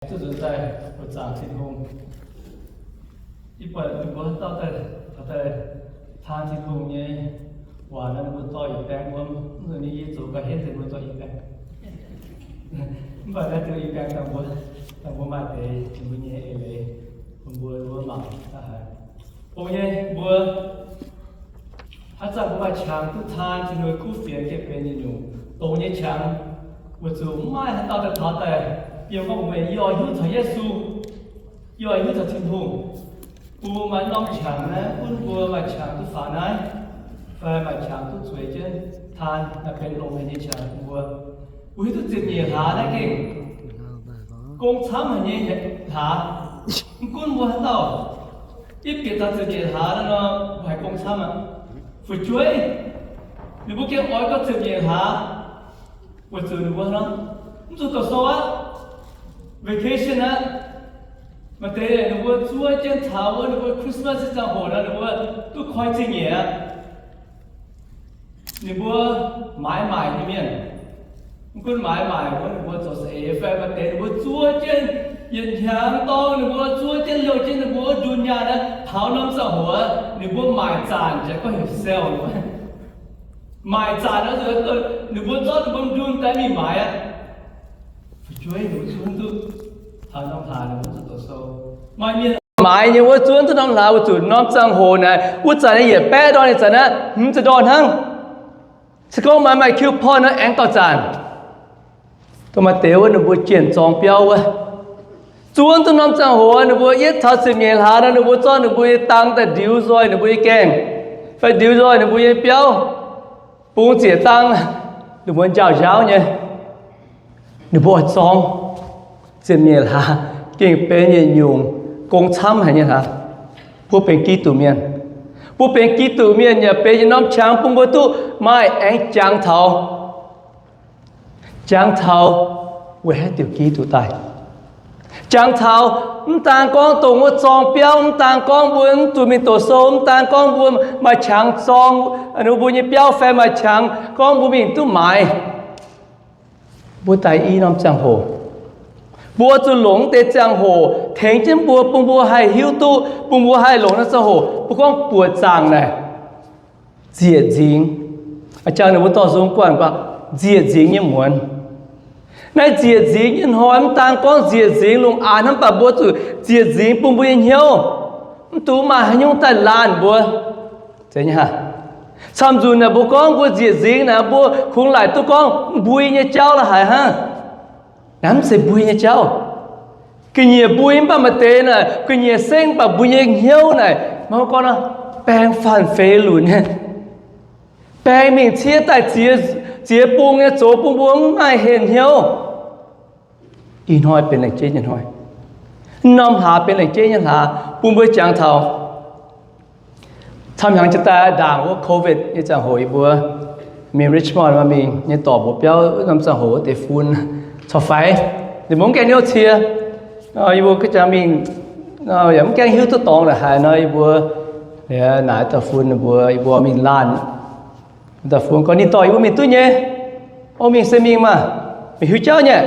duqv nzuonx daaih buoqc zaangc Tin-Hungh. Yie buatc ninh mbuo haaix dauh daaih, daaih taan Tin-Hungh nyei waac nor, ninh mbuo dorh yietc baeng wuom, mv nzunc nyei yie zoux ga'hlen deix mbuo dorh yietc baeng. Mv baac naaiv zoux yietc baeng dangh mbuo, dangh mbuo maaih deix ninh mbuo nyei eix leiz bun mbuo, mbuo mangc daaih haiz. Dongh nyei mbuo haaix zanc mbuo maaih qangx duqv taan Tin-Hungh kuv fienx gengh benx yietc nyungc dongz nyei qangx, weic zuqc mv maaih haaix dauh daaih taux daaih yiem gorngv mbuo, yie oix hiuv taux Yesu, yie oix hiuv taux Tin-Hungh. Bun mbuo maaih norm qangx naaiv, bun mbuo maaih qangx duqv faaux naaiv, fai maaih qangx duqv zueiz jienv taan, naaiv benx longx haic nyei qangx bun mbuo. Mbuo hiuv duqv ziepc nyeic hlaax naaiv gengh gong camv haic nyei hlaax. Mv gunv mbuo haaix dauh, yie bieqc taux ziepc nyeic hlaax naaiv nor, mbuo haiz gong camv aqv. Fu'jueiv, ninh mbuo gengh oix gorngv ziepc nyeic hlaax, weic zuqc ninh mbuo nor, mv zuqc doqc sou aqv. Vacation aqv. Maaih deix ninh mbuo zuov jienv taux wuov ninh mbuo Christmas ziangh hoc nor, ninh mbuo duqv koi zingh nyeic aqv. Ninh mbuo maaiz maaic nyei mienh, mv gunv maaiz maaic wuov ninh mbuo zoux saeng-eix fai maaih deix ninh mbuo zuov jienv yietc hnyangx dorng, ninh mbuo zuov jienv liouh jienv ninh mbuo wuov njun nyaanh aqv. Taux norm ziangh hoc aqv, ninh mbuo maaic zanc jiex gorngv heuc sale. Maaic zanc aqv, ninh mbuo zorqv ninh mbuo njun daaih mingh maaiz aqv. Fu'jueiv, ninh mbuo zuov duqv, taux norm hlaax ninh mbuo zuov doqc sou. Maaih mienh maaiz nyei wuov zuov duqv norm hlaax weic zuqc norm ziangh hoc naaic, wuov zanc naaiv yietc baeqv ndorn, ih zanc naaiv hmz ziepc ndorn hnangv. Se gorngv maaih maaih coupon nor aengx gauh zanc. Dongh maaih deix wuov ninh mbuo jienh zorng biauv wuov, zuov duqv norm ziangh hoc ninh mbuo yietv taux ziepc nyeic hlaax nor, ninh mbuo zorqv ninh mbuo nyei dang daaih ndiux nzoih ninh mbuo nyei gaengh, fai ndiux nzoih ninh mbuo nyei biauv, bungx ziec dang, ninh mbuo njaaux njaaux nyei. Ninh mbuo oix zorng ziepc nyeic hlaax, gengh benx yietc nyungc gong camv haic nyei hlaax. Mbuo benx Giduc mienh, mbuo benx Giduc mienh yaac benx yietc norm qangx bun mbuo duqv maaih aengx jangx taux, jangx taux weic haaix diuc Giduc daaih. Jangx taux mv daan gorngv dongh wuov zorng biauv, mv daan gorngv mbuo mv zuqc mingh doqc sou, mv daan gorngv mbuo maaih qangx zorng mbuo nyei biauv fai maaih qangx gorngv mbuo mingh duqv maaiz. Mbuo daaih i norm ziangh hoc, mbuo zuqc longc deix ziangh hoc tengx jienv mbuo, bun mbuo haih hiuv duqv, bun mbuo haih longc naaiv ziangh hoc mbuo gorngv buoqc zaangc naaic, nziec nzingx. A'jangv ninh mbuo dorh nzung guanh baac nziec nzingx nyei muonz. Naaiv nziec nzingx nyei hnoi mv daan gorngv nziec nzingx lungh aanx hnangv, mv baac mbuo zuqc nziec nzingx bun mbuo nyei hnyouv. Mv dungx maaih haaix nyungc daaih laanh mbuo. Camv nzunc naaic mbuo gorngv mbuo nziec nzingx naaic, mbuo kungx laaic duqv gorngv mbui nyei jauv la'haic hnangv. Naaiv mv zeiz mbui nyei jauv. Ga'nyiec mbui mv baac maaih deix naaic ga'nyiec sengv, mv baac mbuo nyei hnyouv naaic, maiv gorngv nor, baeng faanh feix lunc nyei, baeng mingh ciev daaih ziex, ziex bung nyei, zoux bun mbuo mv maaih henh hnyouv. Ih hnoi benx lengc jeiv nyei hnoi. Norm hlaax benx lengc jeiv nyei hlaax bun mbuo jangx taux. Camv hnyangx jiex daaih ndaangc wuov COVID nyei ziangh hoc yie mbuo mingh Richmond, mingh nyei dorc mbuox biauv norm ziangh hoc wuov deix fun corc faix. Ninh mbuo mv gaengh niouv cie. Yie mbuo ga'jangx mingh yaac mv gaengh hiuv duqv dorngx la'haic nor, yie mbuo naaic dauh fun ninh mbuo, yie mbuo mingh laanh dauh fun gorngv ninh dorh yie mbuo mingh duqv nyei. O, mingh se mingh maah, meih hiuv jauv nyei?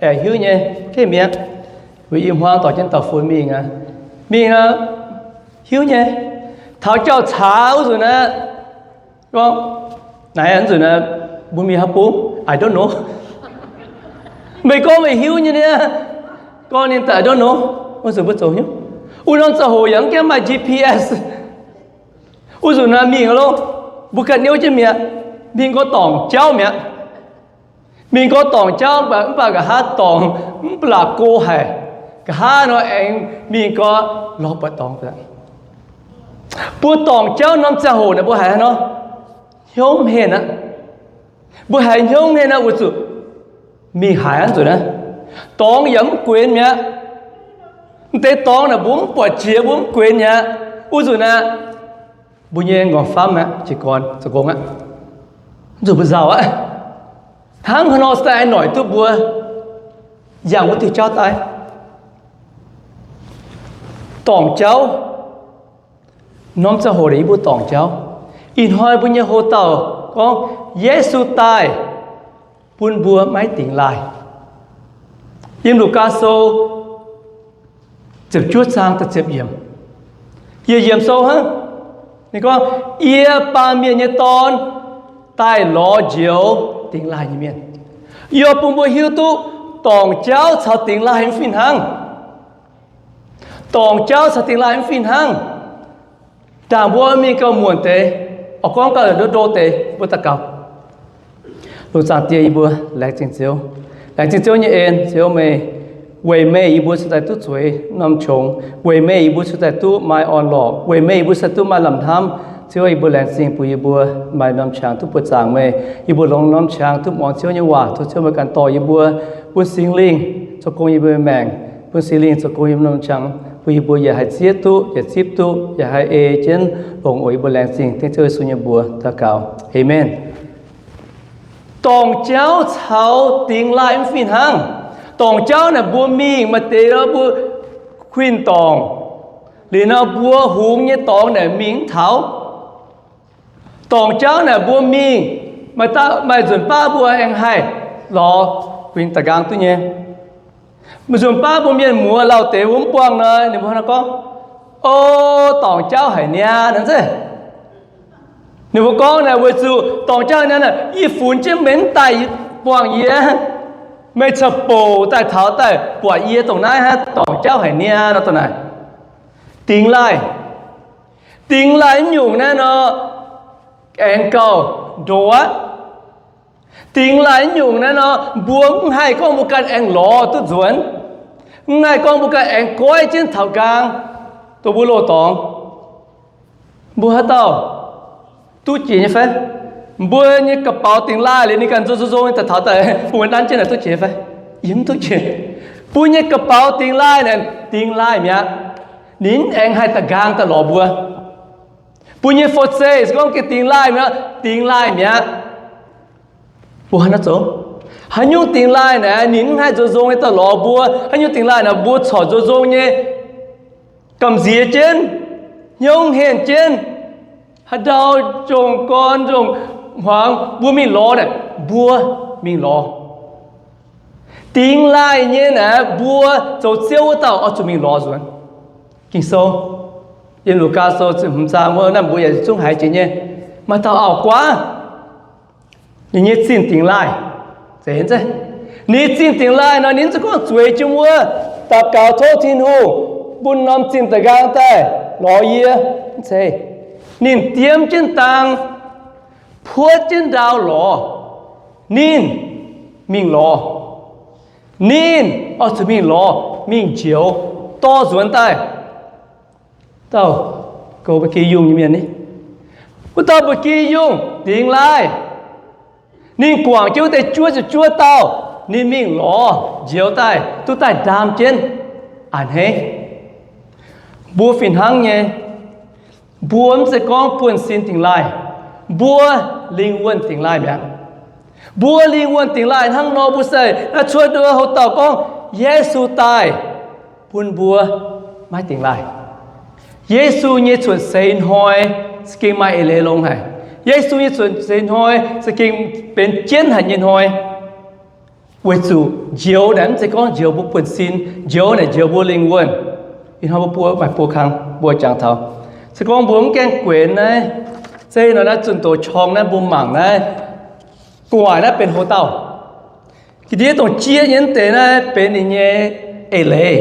Aengx hiuv nyei, gengh mi'aqv. Mbuo i hmuangv dorh jienv dauh fun mingh aqv. Mingh aqv, hiuv nyei. Taux jauv-caax wuov nzunc aqv, gorngv, naaiv nzunc aqv, mbuo mingh haaix bung? I don't know. Meih gorngv meih hiuv nyei niaa. Gorngv ninh daaih I don't know. Wuov nzunc mbuo zoux hnyouv. Wuov norm ziangh hoc yaac mv gaengh maaih G P S. Wuov nzunc naaiv mingh loh, mbuo ganh niouv jienv mi'aqv. Mingh gorngv dorngc jauv mi'aqv. Mingh gorngv dorngc jauv, mv baac nqa'haav dorngc mv baac la'go haic. Nqa'haav nor aengx mingh gorngv lorz buatc dorngx. Mbuo dorngc jauv norm ziangh hoc naaic mbuo haiz haaix nor? Hnyouv mv henh aqv. Mbuo haiz hnyouv mv henh aqv weic zuqc mingh haiz aqv nzunc naaiv. Dorngx yaac mv guenx mi'aqv. Mv deix dorngx naaic mbuo mv buatc jiex, mbuo mv guenx mi'aqv. Wuov nzunc naaiv mbuo nyei m'nqorngv famv aqv, jiez gorn zoux gong aqv. Nzunc mbuo nzauh aqv. Hnangv haaix nor se daaih noic duqv mbuo yangh wuov diuh jauv daaih? Dorngc jauv. Norm ziangh hoc yie mbuo dorngc jauv. Ih hnoi mbuo nyei hoc-dauh gorngv Yesu daaih bun mbuo maiv dingx laaih. Yiem Lugaa Sou ziepc juov zaang da'ziepc yiemc, yietc yiemc sou hnangv. Ninh gorngv, Yie, Baamh Mienh nyei Dorn, daaih lorz njoux dingx laaih nyei mienh. Yie bun mbuo hiuv duqv dorngc jauv caux dingx laaih mv fih hnangv. Dorngc jauv caux dingx laaih mv fih hnangv. Ndaangc mbuo mingh gauh muonc deix, oix gorngv gauh ndo ndo deix, mbuo daux gaux. Lungh zaangc Diex, yie mbuo laengz zingh Ziouv. Laengz zingh Ziouv nyei en. Ziouv, meih, weic meih yie mbuo cingx daaih duqv zueiz norm qongx, weic meih yie mbuo cingx daaih duqv maaih orn-lorqc, weic meih yie mbuo cingx daaih duqv maaih lamh hnamv. Ziouv, yie mbuo laengz zingh bun yie mbuo maaih norm qangx duqv buoqc zaangc meih. Yie mbuo longc norm qangx duqv muangx Ziouv nyei waac. Tov Ziouv meih ganh dorh yie mbuo, bun Singx Lingh zoux gong yie mbuo nyei maengc, bun Singx Lingh zoux gong yie mbuo norm qangx, bun yie mbuo yaac haih zieqv duqv, yaac zipv duqv, yaac haih ei jienv longx oc. Yie mbuo laengz zingh dengv Ziouv Yesu nyei mbuox daux gaux. Aamen. Dorngc jauv caux dingx laaih mv fih hnangv. Dorngc jauv naaic mbuo mingh maaih deix nor mbuo kuinx dorngc, liuz nor mbuo hungx nyei dorngx naaic mingh mv taux. Dorngc jauv naaic mbuo mingh, maaih nzunc baav mbuo aengx haih lorz kuinx da'nqaang duqv nyei. Maaih nzunc baav mbuo mienh muoz lauh deix mbuo mv buangh nor, ninh mbuo hnangv gorngv, O, dorngc jauv haic niaa, nor zeiz. Ninh mbuo gorngv naaic weic zuqc dorngc jauv haic niaa, yie funx jienv meih mv daaih buangh yie, meih caux bouc daaih taux daaih buatc yie dongh naaiv hnangv, dorngc jauv haic niaa nor dongh naaic. Dingx laaih, dingx laaih nyungc naaiv nor, aengx gauh ndoqv aqv. Dingx laaih nyungc naaiv nor, mbuo mv haih gorngv mbuo ganh aengx lorz duqv nzuonx, mv haih gorngv mbuo ganh aengx goiv jienv taux nqaang, dongh mbuo loz dorngx. Mbuo haaix dauh duqv jiex nyei fai? Mbuo nyei ga'baux dingx laaih liuz ninh ganh nzong nzong nzong daaih taux daaih bun mbuo nanv jienv naaic duqv jiex fai? Yie mv duqv jiex. Mbuo nyei ga'baux dingx laaih naaic, dingx laaih mi'aqv. Ninh mv aengx haih da'nqaang daaih lorz mbuo. Mbuo nyei fo-zeiv se gorngv gengh dingx laaih mi'aqv, dingx laaih mi'aqv. Mbuo haaix nor zoux? Haaix nyungc dingx laaih naaic ninh mv haih nzong nzong nyei daaih lorz mbuo? Haaix nyungc dingx laaih naaic mbuo corc nzong nzong nyei gamh nziex jienv, hnyouv henh jienv, haaix ndau njongc gorn njongc hmuangx mbuo mingh lorz naaic, mbuo mingh lorz. Dingx laaih nyei naaic mbuo zoux Ziouv wuov dauh oix zuqc mingh lorz nzuonx. Ging-Sou, yiem Lugaa Sou ziepc hmz zaang wuov naaiv mbuo yaac zungv haiz jiex nyei. Maaih dauh auv-guaav, ninh nyei zinh dingx laaih, zeiz, ninh zinh dingx laaih nor ninh mv zeiz gorngv zueiz jiem wuov, daux gaux tov Tin-Hungh bun norm zinh da'nqaang daaih lorz yie, mv zeiz. Ninh diemv jienv dang, puotv jienv ndau lorz, ninh mingh lorz. Ninh oix zuqc mingh lorz, mingh njoux, dorh nzuonx daaih. Dauh goux ba'gi yungh nyei mienh ni, wuov dauh ba'gi yungh dingx laaih, ninh guangc jienv wuov deix juov ziepc juov dauh, ninh mingh lorz njoux daaih, duqv daaih ndaam jienv. A'hneiv, mbuo fih hnangv nyei. Mbuo mv zeiz gorngv buonv-sin dingx laaih, mbuo lingh wuonh dingx laaih mi'aqv. Mbuo lingh wuonh dingx laaih hnangv nor, mbuo se naaiv cuotv nduov houc dauh gorngv Yesu daaih bun mbuo maiv dingx laaih. Yesu nyei cuotv seix hnoi za'gengh maaih eix leiz longx haic. Yesu nyei cuotv seix hnoi za'gengh benx jienv haic nyei hnoi. Weic zuqc njoux naaic mv zeiz gorngv njoux mbuo buonv-sin, njoux naaic njoux mbuo lingh wuonh. Ih hnoi mbuo maaih buo kang mbuo jangx taux. Se gorngv mbuo mv gaengh guenx naaiv, zeiv nor naaiv zunh doz qorng naaiv mbuo mangc naaiv, gu'nguaaic naaiv benx hoc dauh. Ga'ndiev dongh jieqv nyei mv deix naaiv benx ninh nyei eix leiz.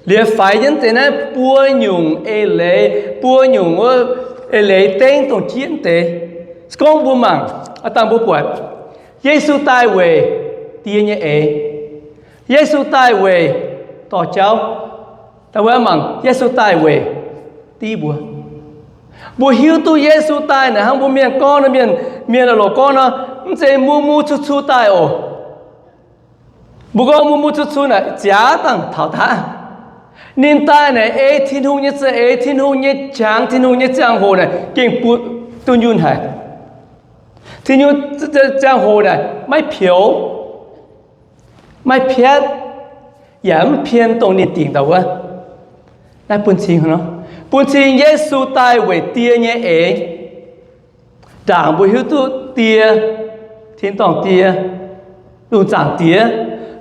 Liuz faix nyei mv deix naaiv buo nyungc eix leiz, buo nyungc wuov eix leiz dengv dongh jieqv mv deix. Se gorngv mbuo mangc, aav dangh mbuo buatc, Yesu daaih weic die nyei eix. Yesu daaih weic dorh jauv. Daaih mbuo mangc, Yesu daaih weic div mbuo. Mbuo hiuv duqv Yesu daaih naaic hnangv mbuo mienh gorngv nor, mienh, mienh loz-loz gorngv nor, mv zeiz mu mu cu cu daaih oc. Mbuo gorngv mu mu cu cu naaic ziangx dangh taux daaih. Ninh daaih naaic ei Tin-Hungh nyei za'eix, Tin-Hungh nyei qangx, Tin-Hungh nyei ziangh hoc naaic gengh dunh yunh haic. Tin-Hungh ziangh hoc naaic maiv peux, maiv piatv, yaac mv pien dongh ninh dingc daaih wuov. Naaiv bun cing, bun cing Yesu daaih weic die nyei eix. Ndaangc mbuo hiuv duqv die, tin-dorngh die, lungh zaangc Diex,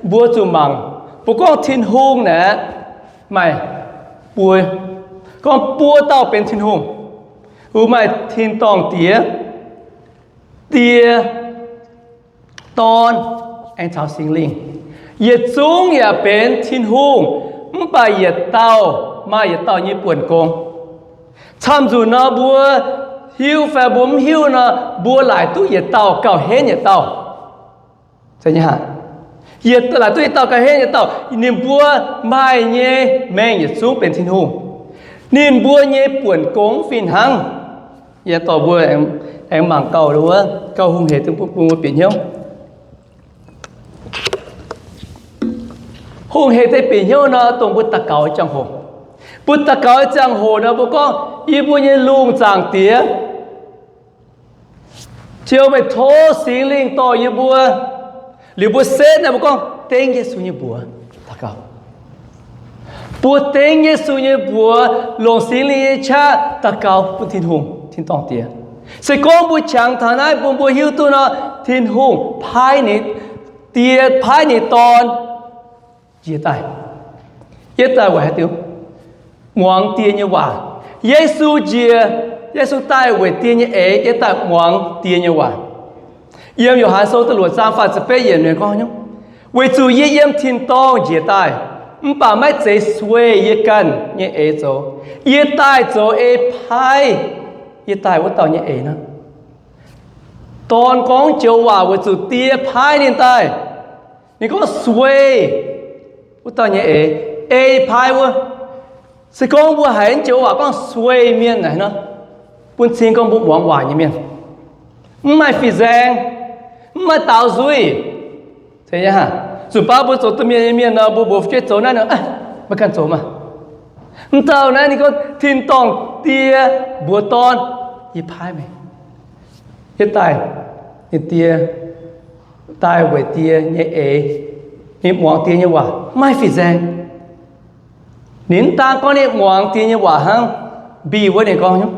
mbuo zuqc mangc, Mbuo gorngv Tin-Hungh naaic maaih buo, gorngv buo dauh benx Tin-Hungh. Mbuo maaih tin-dorngh Diex, Die, Dorn, aengx caux Singx Lingh. Yietc zungv yaac benx Tin-Hungh, mv baac yietc dauh maaih yietc dauh nyei buonc gong. Camv-nzunc nor mbuo hiuv fai mbuo mv hiuv nor, mbuo laaic duqv yietc dauh gauh henv yietc dauh. Yietc, laaic duqv yietc dauh gauh henv yietc dauh. Ninh mbuo maaih nyei maengc yietc zungv benx Tin-Hungh. Ninh mbuo nyei buonc gong fih hnangv. Yie dorh mbuo aengx mangc gauh wuov, gauh hungh hec deix bun mbuo bieqc hnyouv. Hungh hec deix bieqc hnyouv nor, dongh mbuo daux gaux ziangh hoc. Mbuo daux gaux ziangh hoc nor, mbuo gorngv, Yie mbuo nyei lungh zaangc Diex, Ziouv, meih tov Singx Lingh dorh yie mbuo. Liuz mbuo setv naaiv, mbuo gorngv dengv Yesu nyei mbuox daux gaux. Mbuo dengv Yesu nyei mbuox, longc Singx Lingh nyei qaqv daux gaux bun Tin-Hungh, tin-dorngh Diex. Se gorngv mbuo qangx taux naaiv bun mbuo hiuv duqv nor, Tin-Hungh paaiv ninh, Die paaiv ninh Dorn njiec daaih. Yie daaih weic haaix diuc? Muangx Die nyei waac. Yesu njiec, Yesu daaih weic Die nyei eix, yie daaih muangx Die nyei waac. Yiem Yo^han Sou da'luoqc zaang faah ziepc betv yiemc ninh gorngv, Weic zuqc yie yiem tin-dorngh njiec daaih, mv baac maiv zeiz sueih yie ganh nyei eix zoux. Yie daaih zoux ei paaiv yie daaih wuov dauh nyei eix nor. Dorn gorngv joux waac weic zuqc Die paaiv ninh daaih. Ninh gorngv sueih wuov dauh nyei eix, ei paaiv wuov. Se gorngv mbuo haiz joux waac gorngv sueih mienh naaic nor, bun cing gorngv mbuo muangx waac nyei mienh, mv maaih fih nzaeng, mv maaih daaux nzuih. Zuqc baav mbuo zoux domh mienh nyei mienh nor, mbuo mbuox fu'jueiv zoux naaiv nor, maiv ganh zoux maah. Mv dauh naaiv ninh gorngv tin-dorngh Die mbuox Dorn, Yie paaiv meih, yie daaih, ninh Die, daaih weic Die nyei eix. Ninh muangx Die nyei waac, maiv fih nzaeng. Ninh mv daan gorngv ninh muangx Die nyei waac hnangv, mbiv wuov ninh gorngv,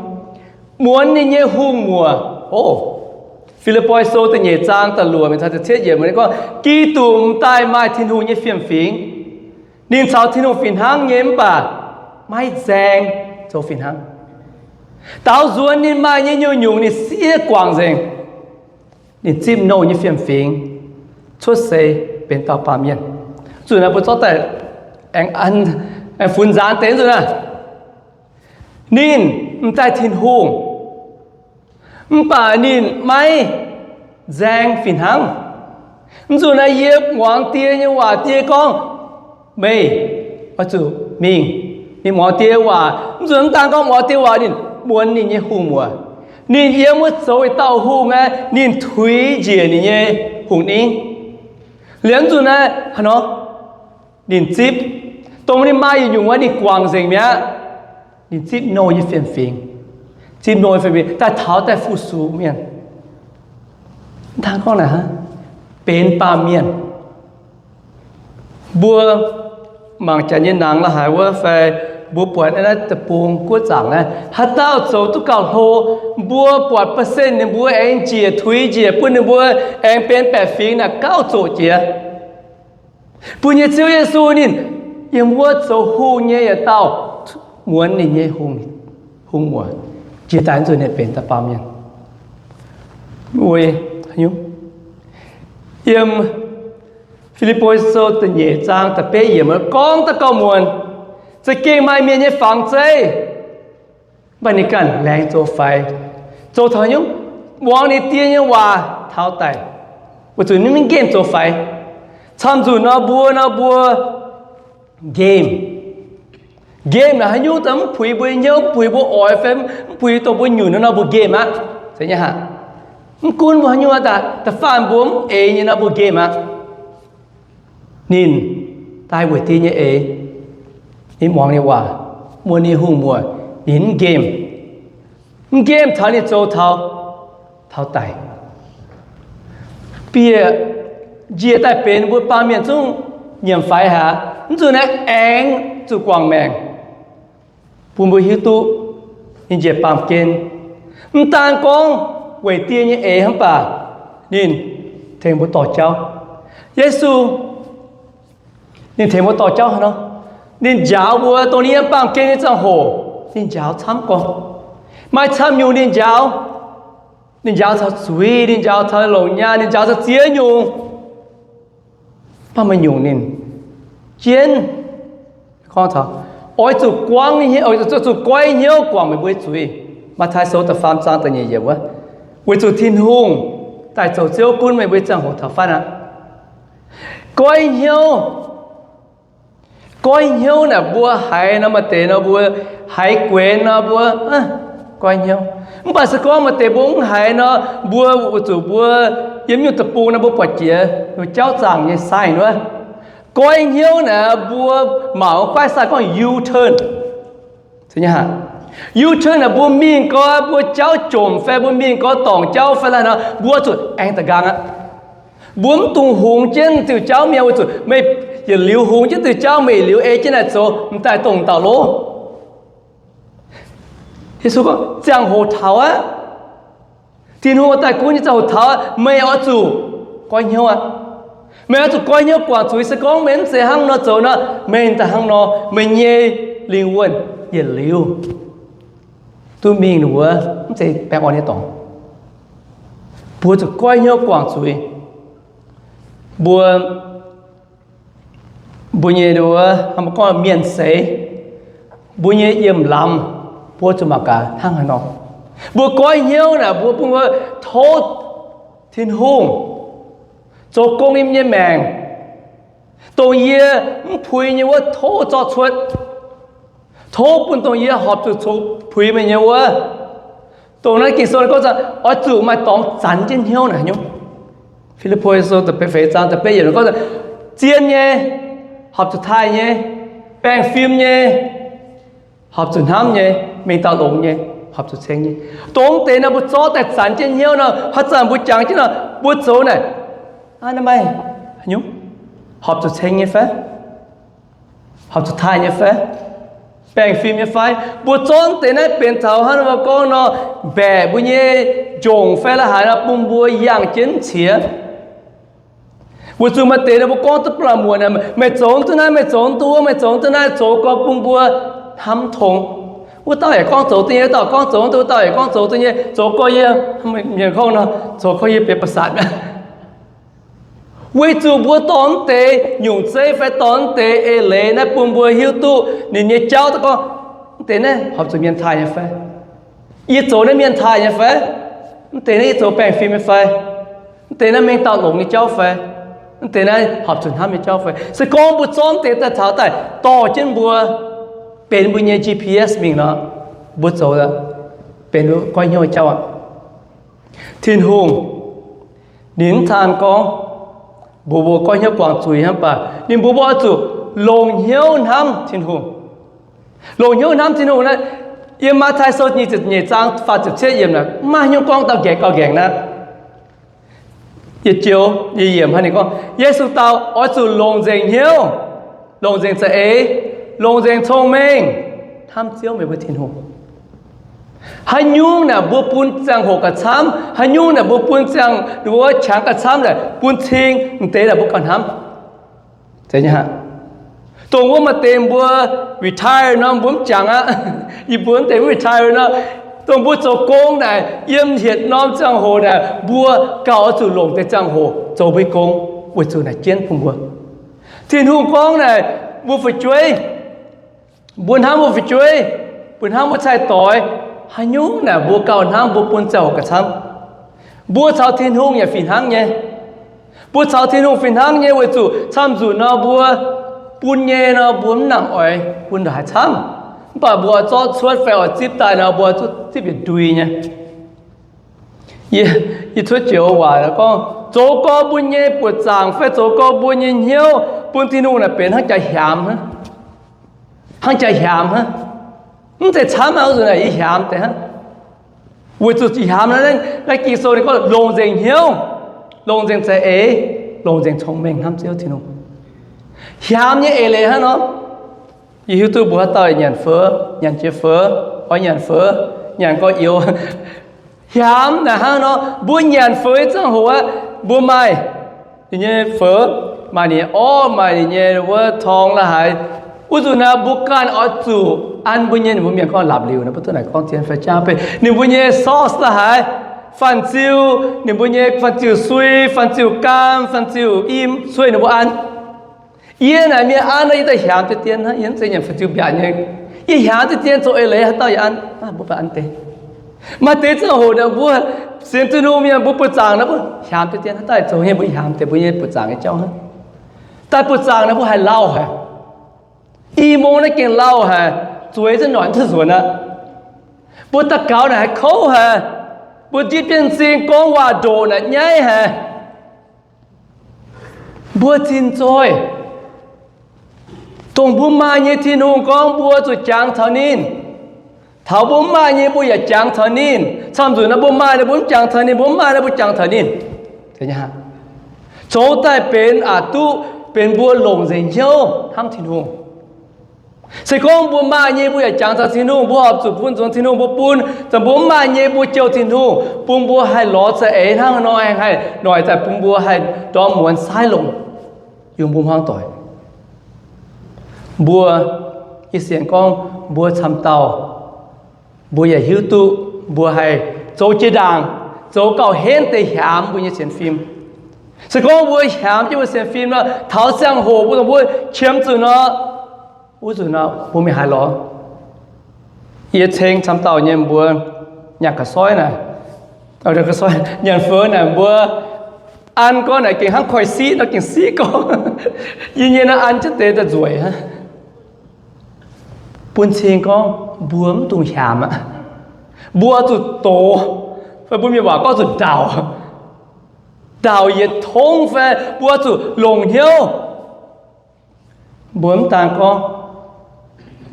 Muonz ninh nyei hungh muoc. O, Fi^lipv^poi Sou da'nyeic zaang da'luoqc mingh taux da'cietv yiemc ninh gorngv, Giduc m'daaih maaih Tin-Hungh nyei fiem-fingx. Ninh caux Tin-Hungh fih hnangv nyei mv baac maiv nzaeng zoux fih hnangv. Daaux nzuonx ninh maaih nyei nyungc-nyungc ninh siev guangc nzengc. Ninh zipv nouh nyei fiem-fingx cuotv seix benx dauh baamh mienh. Zuqc naaiv mbuo zorqv daaih aengx funx nzaanx deix nzunc naaiv. Ninh m'daaih Tin-Hungh, mv baac ninh maiv nzaeng fih hnangv. Mv zuqc naaiv yie muangx Die nyei waac, Die gorngv, Meih oix zuqc mingh. Ninh muangx Die waac, mv zuqc mv daan gorngv muangx Die waac, ninh muonz ninh nyei hungh muoc. Ninh yiem wuov zoux yietc dauh hungh aqv, ninh tuix njiec ninh nyei hungh ningv. Liuz mv zuqc naaiv haaix nor, ninh zipv, dongh ninh maaih yietc nyungc wuov ninh guangc nzengc mi'aqv. Ninh zipv nouh nyei fiem-fingx, zipv nouh nyei fiem-fingx daaih taux daaih fu-sux mienh. Mv daan gorngv naaic hnangv, benx baamh mienh. Mbuo mangc janx nyei nangx la'haaix wuov fai mbuo buatc naaiv deic-bung guoqv zaangc naaiv, haaix dauh zoux duqv gauh hlo, mbuo buatc percent ninh mbuo aengx njiec tuix njiec bun ninh mbuo aengx benx baeqc fingx naaic gauh zoqc jiex. Mbuo nyei Ziouv Yesu ninh yiem wuov zoux hungh nyei yietc dauh, muonz ninh nyei hungh muoc, jiex daaih zuqc ninh benx daaih baamh mienh. Yiem Fi^lipv^poi Sou da'nyeic zaang da'betv yiemc gorngv daaih gauh muonc, za'gengh maaih mienh nyei fangx zeiv, mv baac ninh ganh laengz zoux faix, zoux taux nyungc, muangx ninh Die nyei waac taux daic, weic zuqc ninh maiv nqemh zoux faix. Camv-nzunc nor mbuo, nor mbuo nqemh. Nqemh naaic haaix nyungc daaih mv puix mbuo nyei hnyouv, mv puix mbuo oix fai mv puix dongh mbuo nyunc nor, mbuo nqemh aqv. Mv gunv mbuo haaix nyungc daaih, da'faanh mbuo mv eix nyei nor, mbuo nqemh aqv. Ninh daaih weic Die nyei eix, ninh muangx ninh waac, muonz ninh hungh muoc, ninh mv nqemh. Mv nqemh taux ninh zoux taux, taux daic. Bieqc njiec daaih benx mbuo baamh mienh zungv nyiemc faix haic, mv zuqc naaiv aengx zuqc guangc maengc, bun mbuo hiuv duqv ninh njiec baamh gen. Mv daan gorngv weic Die nyei eix hnangv, mv baac ninh tengx mbuo dorh jauv. Yesu Ninh tengx mbuo dorh jauv haaix nor? Ninh njaaux mbuo dongh ninh yiem baamh gen nyei ziangh hoc, ninh njaaux camv gorngv. Maaih camv nyungc ninh njaaux. Ninh njaaux caux zuiz, ninh njaaux caux longc nyaanh, ninh njaaux caux ziex nyungc. Mv baac maaih nyungc ninh jienv gorngv taux oix zuqc guangv, oix zuqc goiv hnyouv guangc meih mbuo nyei zuiz. Matv^taai Sou da'faam zaang da'nyeic yiemc wuov, weic zuqc Tin-Hungh daaih zoux Ziouv gunv meih mbuo nyei ziangh hoc taux fatv aqv. Goiv hnyouv. Goiv hnyouv naaic mbuo haiz nor, maaih deix nor mbuo haiz guenx nor mbuo goiv hnyouv. Mv baac se gorngv maaih deix mbuo mv haiz nor, mbuo weic zuqc mbuo yiem nyungc deic-bung nor mbuo buatc jiex jauv zaangc nyei sign wuov. Goiv hnyouv naaic mbuo mangc wuov guaiv sign gorngv U-turn. U-turn naaic mbuo mingh gorx mbuo jauv jomc fai mbuo mingh gorx dorngc jauv fai lai nor, mbuo zuqc aengx da'nqaang aqv. Mbuo mv dungx hungx jienv diuh jauv mienh weic zuqc meih yietc liuz hungx jienv diuh jauv, meih yietc liuz ei jienv naaic zoux, m'daaih dongh dauh loh. Yesu gorngv ziangh hoc taux aqv. Tin-Hungh daaih gunv nyei ziangh hoc taux aqv. Meih oix zuqc goiv hnyouv aqv. Meih oix zuqc goiv hnyouv guangc zuiz. Se gorngv meih mv zeiz hnangv nor zoux nor, meih daaih hnangv nor, meih nyei lingh wuonh yietc liuz duqv mingh wuov mv zeiz baengh orn nyei dorngx. Mbuo zuqc goiv hnyouv guangc zuiz. Mbuo, mbuo nyei wuov, mbuo gorngv mienh seix, mbuo nyei yiem lamz, mbuo zuqc mangc gaax hnangv haaix nor. Mbuo goiv hnyouv naaic mbuo bun mbuo tov Tin-Hungh zoux gong yiem nyei maengc. Dongh yie mv puix nyei wuov tov zorqv cuotv. Tov bun dongh yie horpc zuqc zoux puix meih nyei wuov. Dongh naaiv Ging-Sou gorngv oix zuqc maaih dorngx zanx jienv hnyouv naaic nyungc. Fi^lipv^poi Sou da'feix zaang da'betv yiemc gorngv, zien nyei horpc zuqc taaih nyei, baengh fim nyei horpc zuqc hnamv nyei, mengh dauh longx nyei horpc zuqc ceng nyei. Dongh deix nor mbuo zorqv daaih zanx jienv hnyouv nor, haaix zanc mbuo jangx jienv nor, mbuo zoux naaic, aa, naaiv maaih horpc zuqc ceng nyei fai? Horpc zuqc taaih nyei fai? Baengh fim nyei fai? Mbuo zorqv deix naaiv benx taux hnangv nor gorngv nor, mbaeqc mbuo nyei njongc fai la'haaix nor bun mbuo yangh jienv qiex. Weic zuqc maaih deix nor mbuo gorngv duqv ba'laqc muonc, meih zoux duqv naaiv, meih zoux duqv wuov, meih zoux duqv naaiv, zoux gorx bun mbuo hnamv tong. Wuov dauh yaac gorngv zoux duqv nyei, wuov dauh gorngv zoux duqv, wuov dauh yaac gorngv zoux duqv nyei, zoux gorx yie, mienh gorngv nor, zoux gorx yie benx ประสาท mi'aqv. Weic zuqc mbuo dorh mv deix nyungc zeiv fai dorh mv deix eix leiz naaiv bun mbuo hiuv duqv ninh nyei jauv daaih gorngv, mv deix naaiv horpc zuqc mienh taaih nyei fai? Yie zoux naaiv mienh taaih nyei fai? Mv deix naaiv yie zoux baengh fim nyei fai? Mv deix naaiv mengh dauh longx nyei jauv fai? Mv deix naaiv horpc zuqc hnamv nyei jauv fai? Se gorngv mbuo zorqv mv deix daaih taux daaih dorh jienv mbuo benx mbuo nyei G P S mingh nor, mbuo zoux benx goiv hnyouv nyei jauv aqv. Tin-Hungh ninh mv caan gorngv mbuox mbuo goiv hnyouv guangc zuiz hnangv, mv baac ninh mbuox mbuo oix zuqc longc hnyouv hnamv Tin-Hungh. Longc hnyouv hnamv Tin-Hungh naaiv, yiem Matv^taai Sou nyeic zaang faah ziepc cietv yiemc naaic, mv maaih haaix nyungc gorngv dauh nqaengc gauh nqaengc naaiv. Yietc joux yietc yiemc hnangv ninh gorngv, Yesu dau, oix zuqc longc nzengc hnyouv, longc nzengc za'eix, longc nzengc cong-mengh hnamv Ziouv meih mbuo Tin-Hungh. Haaix nyungc naaic mbuo bun ziangh hoc gauh camv, haaix nyungc naaic mbuo bun ziangh wuov qangx gauh camv naaic, bun cing deix naaic mbuo gauh hnamv. Dongh wuov maaih deix mbuo retire nor mbuo mv jangx aqv. Yie mbuo mv deix mv retire nor, dongh mbuo zoux gong naaic, yiem hietc norm ziangh hoc naaic, mbuo gauh oix zuqc longc deix ziangh hoc zoux mbuo nyei gong, weic zuqc naaic jienv bun mbuo. Tin-Hungh gorngv naaic, mbuo fu'jueiv, mbuo hnamv mbuo fu'jueiv, mbuo hnamv mbuo cai-doix, haaix nyungc naaic mbuo gauh hnamv mbuo bun ziangh hoc gauh camv. Mbuo caux Tin-Hungh yaac fih hnangv nyei. Mbuo caux Tin-Hungh fih hnangv nyei weic zuqc camv nzunc nor mbuo bun nyei nor mbuo mv nangc oix bun ndongc haaix camv. Mv baac mbuo oix zorqv cuotv fai oix zipv daaih nor mbuo oix zuqc zipv yietc ndui nyei. Yie, yie cuotv joux waac gorngv, zoux gorx mbuo nyei buoqc zaangc fai zoux gorx mbuo nyei hnyouv bun Tin-Hungh naaic benx hnangv jaax hiaamz hnangv. Hnangv jaax hiaamz hnangv. Mv zeiz camv aqv, nzunc naaic yie hiaamz deix hnangv. Weic zuqc hiaamz naaiv, naaiv Ging-Sou ninh gorngv longc nzengc hnyouv, longc nzengc za'eix, longc nzengc cong-mengh hnamv Ziouv Tin-Hungh. Hiaamz nyei eix leiz hnangv nor. Yie hiuv duqv mbuo haaix dauh nyanc feux, nyanc jiex feux, oix nyanc feux, nyanc gorx-youz. Hiaamz naaic hnangv nor, mbuo nyanc feux nyei ziangh hoc aqv, mbuo maaih ninh nyei feux, maaih ninh nyei orv, maaih ninh nyei wuov torng la'haaix. Wuov nzunc naaiv mbuo ganh oix zuqc an mbuo nyei, ninh mbuo mienh gorngv lapc liuc nor, mbuo duqv naaic gorngv zien fai jaav beiv. Ninh mbuo nyei sauce la'haaix, fanh ziuh, ninh mbuo nyei fanh ziuh sui, fanh ziuh gaam, fanh ziuh im, sueih ninh mbuo an. Yie naaic mienh an nor, yie daaih hiaamx deix dien hnangv, yie mv zeiz nyanc fanh ziuh mbiaatc nyei. Yie hiaamx deix dien zoux eix leiz haaix dauh yaac an, mbuo baac an deix. Maaih deix ziangh hoc naaic mbuo sienx Tin-Hungh mienh mbuo buoqc zaangc naaic mbuo hiaamx deix dien haaix dauh zoux nyei, mbuo hiaamx deix mbuo nyei buoqc zaangc nyei jauv hnangv. Daaih buoqc zaangc naaic mbuo haiz lauh haic. I mong naaiv gengh lauh haic, zueiz zungv noic mv duqv nzuonx aqv. Mbuo daux gaux naaic haiz kouv haic. Mbuo ndiev jienv m'zing gorngv waac-ndoqc naaic nyaiv haic. Mbuo zinh zoih, dongh mbuo maaih nyei Tin-Hungh gorngv mbuo zuqc jangx taux ninh. Taux mbuo mv maaih nyei mbuo yaac jangx taux ninh. Camv nzunc naaiv mbuo maaih naaiv mbuo mv jangx taux ninh, mbuo mv maaih naaiv mbuo jangx taux ninh. Zoux daaih benx aqc duqv benx mbuo longc nzengc hnyouv hnamv Tin-Hungh. Se gorngv mbuo maaih nyei mbuo yaac jangx taux Tin-Hungh, mbuo horpc zuqc bun nzuonx Tin-Hungh mbuo bun. Za'gengh mbuo mv maaih nyei mbuo jouh Tin-Hungh, bun mbuo haih lorz za'eix hnangv haaix nor aengx haih noic daaih bun mbuo haih ndorm muonz saaiv longc yiem mbuo hmuangv doic. Mbuo, yie sienx gorngv mbuo camv dauh, mbuo yaac hiuv duqv mbuo haih zoux jiex ndaangc, zoux gauh henv deix hiaamx mbuo nyei sienx fim. Se gorngv mbuo hiaamx jienv mbuo sienx fim nor, taux ziangh hoc mbuo dongh mbuo qiemx zuqc nor, wuov nzunc nor mbuo mingh haaix lorz? Yie ceng camv dauh nyei mbuo nyanc ga'soiv naaic, nyanc feux naaic mbuo an gorngv naaic gengh hnangv koiv-siqv nor gengh siqv gorngv. Yie nyei nor an jienv deix daaih nzueic aqv. Bun cing gorngv mbuo mv dungx hiaamx aqv. Mbuo zuqc doz, fai mbuo mienh waac gorngv zuqc ndaauc. Ndaauc yietc tongv fai mbuo zuqc longc hnyouv. Mbuo mv daan gorngv,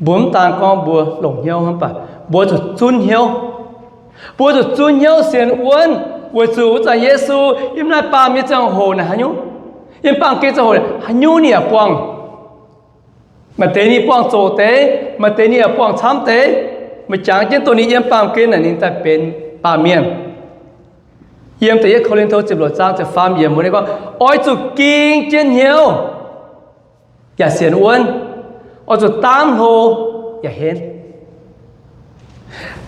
mbuo mv daan gorngv mbuo longc hnyouv mv baac mbuo zuqc zunv hnyouv. Mbuo zuqc zunv hnyouv sienx wuonv, weic zuqc wuov zanc Yesu yiem naaiv baamh nyei ziangh hoc naaic haaix nyungc, yiem baamh gen ziangh hoc haaix nyungc ninh yaac buangh. Maaih deix ninh buangh zoqc deix, maaih deix ninh yaac buangh camv deix. Meih jangx jienv dongh ninh yiem baamh gen naaic ninh daaih benx baamh mienh. Yiem da'yietv Ko^lin^to ziepc luoqc zaang ziepc faam yiemc mbuo gorngv, oix zuqc ging jienv hnyouv yaac sienx wuonv, oix zuqc daamv hlo yaac henv.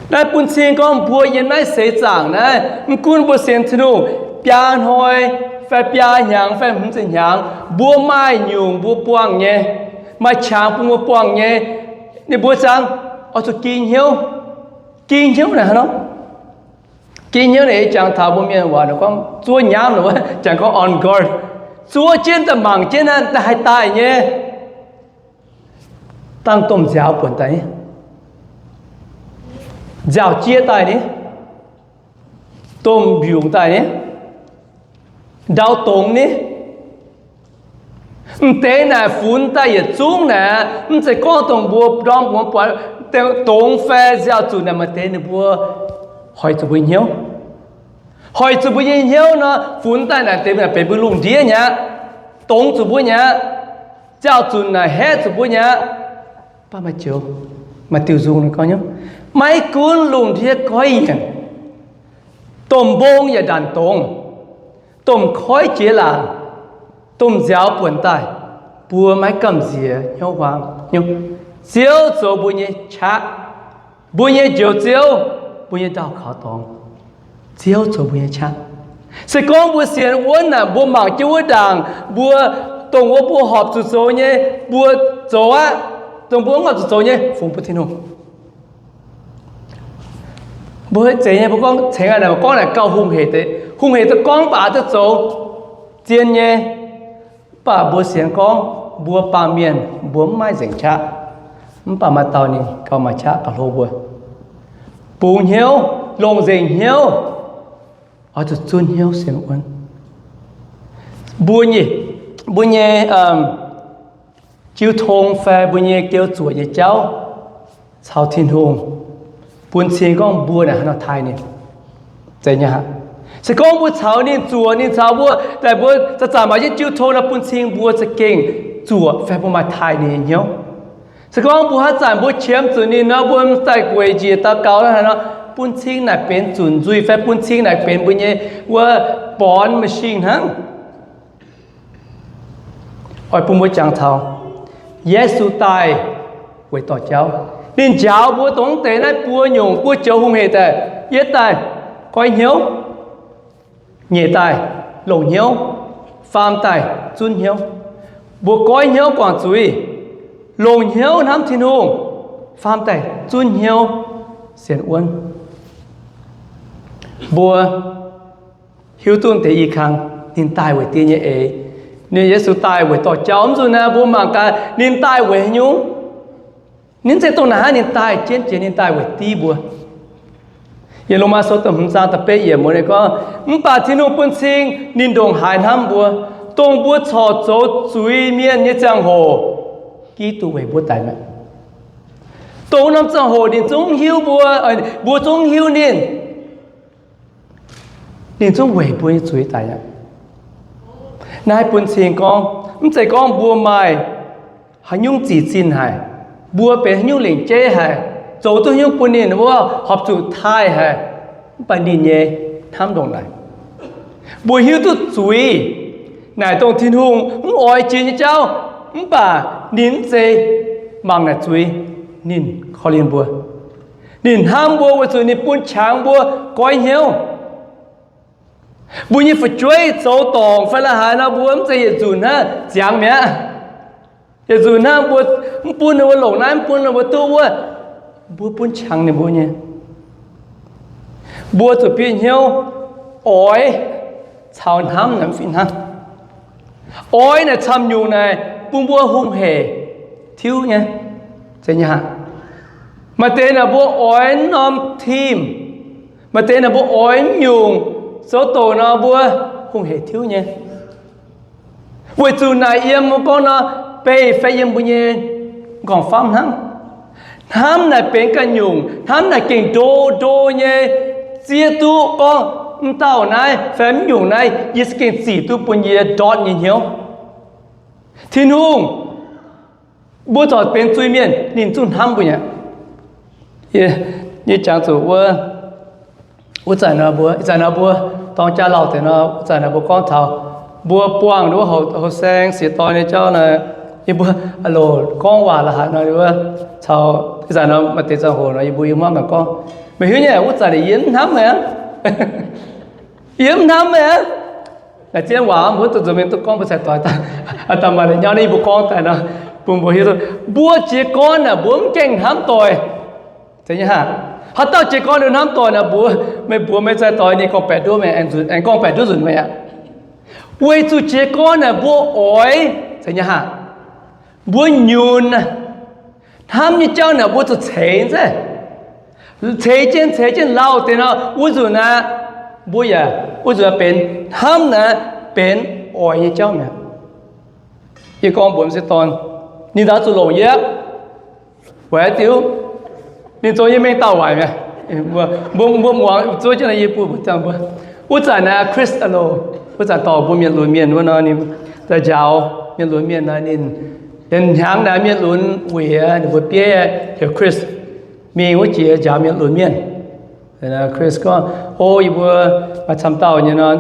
Naaiv bun cing gorngv mbuo yiem naaiv seix zaangc naaiv, mv gunv mbuo sienx Tin-Hungh biaa hnoi fai biaa hnyangx fai hmz ziepc hnyangx, mbuo maaih nyungc mbuo buangh nyei, maaih qangx bun mbuo buangh nyei. Ninh mbuo ziangx oix zuqc ging hnyouv. Ging hnyouv naaic hnangv nor, ging hnyouv naaic ei jangx taux mbuo mienh waac gorngv zuov nyaamv, jangx gorngv on guard. Zuov jienv daaih mangc jienv naaiv daaih haih daaih nyei. Dangh domh nziaaux buonc daaih ni, nziaaux-jieqv daaih ni, domh mbiungc daaih ni, ndau dongz ni. M'deix naaic funx daaih yietc zungv naaic, mv zeiz gorngv dongh mbuo ndorm mbuo buatc dongz fai nziaaux zunc naaic, maaih deix ninh mbuo hoic zuqc mbuo hnyouv. Hoic zuqc mbuo nyei hnyouv nor, funx daaih naaic deix naaic benx mbuo lungh ndiev nyei aqv, dongz zuqc mbuo nyei aqv, nziaaux zunc naaic haeqv zuqc mbuo nyei aqv. Mv baac maaih joux, maaih diuh nzung gorngv, maiv gunv lungh ndiev goiv yienc, domh mbong yaac ndanc dongz, domh koiv jiex laangc, domh nziaaux buonc daaih, mbuo maiv gamh nziex hnyouv huaang. Ziouv zoux mbuo nyei qaqv, mbuo nyei Njoux Ziouv, mbuo nyei ndaauh kaux dorngx. Ziouv zoux mbuo nyei qaqv. Se gorngv mbuo sienx wuonv naaic, mbuo mangc jienv wuov ndaangc, mbuo dongh wuov mbuo horpc zuqc zoux nyei, mbuo zoux aqv. Dongh mbuo mv horpc zuqc zoux nyei, fungx bun Tin-Hungh. Mbuo zeiz nyei, mbuo gorngv cengx aqv, gorngv naaic gauh hungh hec deix, hungh hec deix gorngv baac duqv zoux zien nyei. Mv baac mbuo sienx gorngv mbuo baamh mienh mbuo mv maaih nzengc qaqv, mv baac maaih dauh ninh gauh maaih qaqv gauh hlo mbuo. Bungx hnyouv, longc nzengc hnyouv, oix zuqc zunv hnyouv sienx wuonv. Mbuo nyei, mbuo nyei jiu tong fai mbuo nyei geu zuoqc nyei jauv caux Tin-Hungh bun cing gorngv mbuo naaic haaix nor taaih ninh. Zeiz nyei aqv. Se gorngv mbuo caux ninh zuoqc, ninh caux mbuo, daaih mbuo zanc-zanc maaih jienv jiu tong nor, bun cing mbuo za'gengh zuoqc fai mbuo maaih taaih ninh nyei hnyouv. Se gorngv mbuo haaix zanc mbuo qiemx zuqc ninh nor, mbuo daaih gueic njiec daux gaux hnangv haaix nor, bun cing naaic benx zunc nzuih fai bun cing naaic benx mbuo nyei wuov born machine hnangv. Oix bun mbuo jangx taux Yesu daaih weic dorh jauv. Ninh njaaux mbuo dongh deix naaiv buo nyungc, buo joux hungh hec daaih, yietv daaih goiv hnyouv, nyeic daaih longc hnyouv, faam daaih zunv hnyouv. Mbuo goiv hnyouv guangc zuiz, longc hnyouv hnamv Tin-Hungh, faam daaih zunv hnyouv sienx wuonv. Mbuo hiuv duqv deix i kang, ninh daaih weic diex nyei eix. Ninh Yesu daaih weic dorh jauv. Mv nzunc naaiv mbuo mangc gaax ninh daaih weic haaix nyungc. Ninh mv zeiz dongh naaic hnangv, ninh daaih jienv jiex, ninh daaih weic div mbuo. Yiem Lomaa Sou da'hmz zaang da'betv yiemc wuov ninh gorngv, mv baac Tin-Hungh bun cing ninh ndongc haaix hnamv mbuo, dongh mbuo corc zoux zuiz mienh nyei ziangh hoc, Giduc weic mbuo daic mi'aqv. Dongh norm ziangh hoc ninh zungv hiuv mbuo, mbuo zungv hiuv ninh. Ninh zungv weic mbuo nyei zuiz daic aqv. Naaiv bun cing gorngv, mv zeiz gorngv mbuo maaih haaix nyungc zic zinh haic, mbuo benx haaix nyungc lengc jeiv haic, zoux duqv haaix nyungc bun ninh wuov horpc zuqc taaih haic, mv baac ninh nyei hnamv ndongc naaic. Mbuo hiuv duqv zuiz naaic dongh Tin-Hungh mv oix jiex nyei jauv, mv baac ninh mv zeiz mangc naaic zuiz, ninh korv-lienh mbuo. Ninh hnamv mbuo weic zuqc ninh bun qangx mbuo goiv hnyouv. Mbuo nyei fu'jueiv zoux dorngc fai la'haaix nor, mbuo mv zeiz yietc nzunc hnangv ziangx mi'aqv. Yietc nzunc hnangv mbuo mv bun ninh mbuo longc naaiv, mv bun ninh mbuo duqv wuov, mbuo bun qangx ninh mbuo nyei. Mbuo zuqc bieqc hnyouv oix caux hnamv naaic mv fih hnangv. Oix naaic camv nyungc naaic bun mbuo hungh hec tiuv nyei, zeiz nyei aqv. Maaih deix naaic mbuo oix norm timv, maaih deix naaic mbuo oix nyungc, zoux doqc nor mbuo hungh hec tiuv nyei. Weic zuqc naaic yiem mbuo gorngv nor, beih fai yiem mbuo nyei nqorngv-famv hnangv. Hnamv naaic benx ganh nyungc, hnamv naaic gengh ndo ndo nyei, zieqv duqv gorngv mv dauh naaiv fai mv nyungc naaiv, yie se gengh zic duqv bun yie ndortv nyei hnyouv. Tin-Hungh, mbuo corc benx zuiz-mienh, ninh zungv hnamv mbuo nyei. Yie jangx zuqc wuov, wuov zanc nor mbuo, ih zanc nor mbuo dorng jaa lauh deix nor, wuov zanc nor mbuo gorngv taux mbuo buangh wuov houh saeng siex dorn nyei jauv nor, yie mbuo loc gorngv waac la'haaix nor, wuov caux ih zanc nor maaih deix ziangh hoc nor yie mbuo yiem hmuangv mangc gorngv, meih hiuv nyei, wuov zanc yie mv hnamv meih aqv. Yie mv hnamv meih aqv. Naaic zien waac mbuo duqv nzuonx mingh duqv gorngv mbuo cai-doix daaih, maaih deix nyauv naaiv yie mbuo gorngv daaih nor, bun mbuo hiuv duqv mbuo jiez gorn naaic mbuo mv gaengh hnamv doic. Zeiz nyei aqv. Haaix dauh jiez gorn ninh hnamv doic naaic mbuox, meih mbuox meih cai-doix ninh gorngv-baeqc nduov meih, aengx gorngv-baeqc nduov nzunc meih aqv. Weic zuqc jiez gorn naaic mbuo oix, zeiz nyei aqv, mbuo nyunc hnamv nyei jauv naaic mbuo zuqc ceix nzengc. Ceix jienv ceix jienv lauh deix nor, wuov nzunc naaic mbuo yaac wuov nzunc benx hnamv naaic benx oix nyei jauv mi'aqv. Yie gorngv mbuox m'sieqv dorn, ninh ndaauv zuqc longc yie aqv. Weic haaix diuc? Ninh zoux yie mengh dauh waaic mi'aqv. Mbuo, mbuo muangx zuov jienv nor yie bun mbuo dangh mbuo. Wuov zanc naaic Chris alo, wuov zanc dorh mbuo mienh lunx mienh wuov nor, ninh daaih njaaux mienh lunx mienh nor, ninh, ninh hnyangx naaic mienh lunx wuic ninh mbuo bieiv heuc Chris mingh wuov jiex njaaux mienh lunx mienh. Chris gorngv, o, yie mbuo maaih camv dauh nyei nor,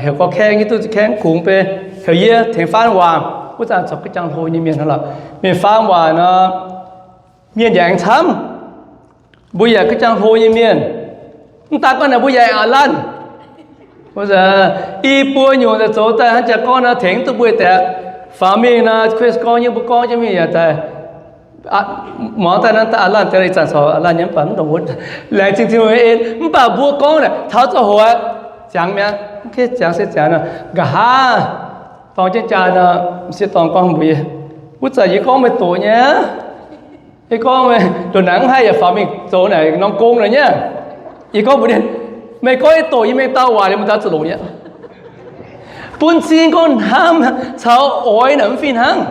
heuc gorx kaeng nyei duqv kaeng kungx beiv, heuc yie tengx faam waac. Wuov zanc corc ga'jangx hlo nyei mienh hnangv lorqc. Mienh faam waac nor, mienh yaac aengx camv. Mbuo yaac ga'jangx hlo nyei mienh. Mv daan gorngv naaic mbuo yaac a'lanv. I buo nyungc zoux daaih hnangv jaa gorngv nor tengx duqv mbuo deix. Faaux mingh nor, Chris gorngv nyei mbuo gorngv jienv mingh yaac daaih muangx daaih nor, daaih a'lanv deix ih zanc corc a'lanv nyei mv baac mv ndongc wuov. Laengz zingh Tin-Hungh nyei en, mv baac mbuo gorngv naaic taux ziangh hoc ziangx mi'aqv. Ziangx se ziangx nor, nqa'haav dorng jienv jaa nor, m'sieqv dorn gorngv mbuox yie, wuov zanc yie gorngv meih doqc nyei aqv. Yie gorngv meih ndongc naaic mv haih yaac faaux mingh zoux naaic norm gong nor nyei. Yie gorngv mbuox ninh, meih gorngv yie doqc yie mengh dauh waac liuz meih ndaauv zuqc longc nyei. Bun cing gorngv hnamv caux oix naaic mv fih hnangv.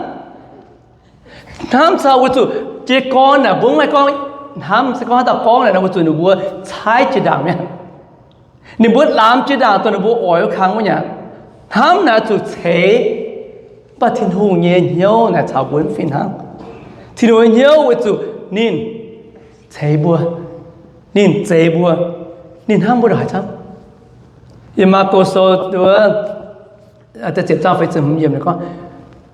Hnamv caux weic zuqc jiez gorn naaic mbuo mv maaih gorngv hnamv se gorngv haaix dauh gorngv naaic nor weic zuqc ninh mbuo caaiv jiex ndaangc mi'aqv. Ninh mbuo laamx jiex ndaangc dongh ninh mbuo oix wuov kang wuov nyei aqv. Hnamv naaic zuqc ceix, mv baac Tin-Hungh nyei hnyouv naaic caux mbuo mv fih hnangv. Tin-Hungh nyei hnyouv weic zuqc ninh ceix mbuo, ninh zeix mbuo, ninh hnamv mbuo ndongc haaix camv. Yiem Maako Sou da'ziepc zaang feix ziepc hmz yiemc gorngv,